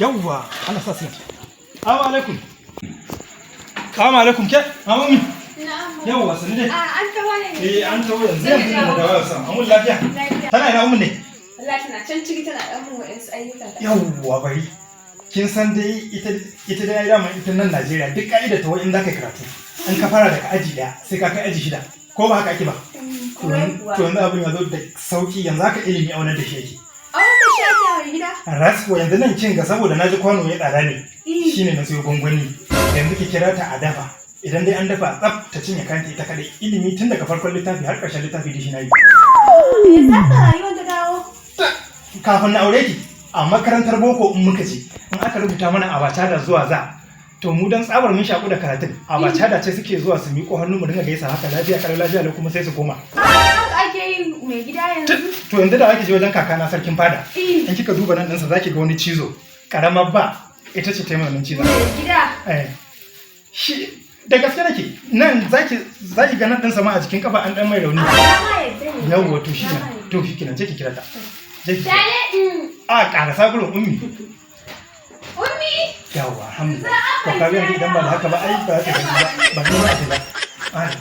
Yawwa, Allah sa suna. Assalamu alaikum. Assalamu alaikum ke. Mama mi. Na'am. Yawwa, sani dai. A an taho ne. Eh, an taho yanzu yanzu ne da wayar sa. Amun lafiya. Lafiya. Tana ina ummu ne? Wallahi tana can ciki tana dan mun wa'insu ayyuka. Yawwa, bari. Kin san dai ita dai dama ita nan Najeriya duk ka'ida ta wai in zaka yi karatu. In ka fara daga aji 1 sai ka kai aji 6. Ko ba haka ake ba? To Kwarai kuwa. yanzu abin ya zo da sauki, yanzu haka ilimi aunar da shi yake. Auren da shi ake a gida? Rasko yanzu nan kin ga saboda naji kwano ya tsada ne. Shine na sayo gwangwani. Yanzu ki kira ta a dafa. Idan dai an dafa tsaf, ta cinye kanta ita kadai. Ilimi tun daga farkon littafi har ƙarshen littafi da shi na yi. Me za ka rayuwar ta dawo? Kafin na aure ki, a makarantar boko in muka je, in aka rubuta mana abacada zuwa za. To mu dan tsabar mun shaku da karatun, abacada ce suke zuwa su miƙo hannu mu dinga gaisa haka, lafiya kalau, lafiya lau, kuma sai su koma. Haka ake yi mai gida yanzu? To yanzu da ake je wajen kakana sarkin fada. In kika duba nan ɗinsa zaki ga wani cizo. Karamar ba ita ce ta yi wannan cizon. Mai gida. Eh. Shi da gaske nake, nan zaki ga nan ɗinsa ma a jikin kafa an ɗan mai rauni. A na ma yadda ne. Yawwa, to shi kenan, to shi kenan, je ki kira ta. Je ki kira. Tale. A ƙarasa gurin ummi. Ummi. Yawwa, alhamdulillah. To ka ga yanzu idan ba da haka ba ai ba za ta gani ba. Ba ni ba ta ba. Ai.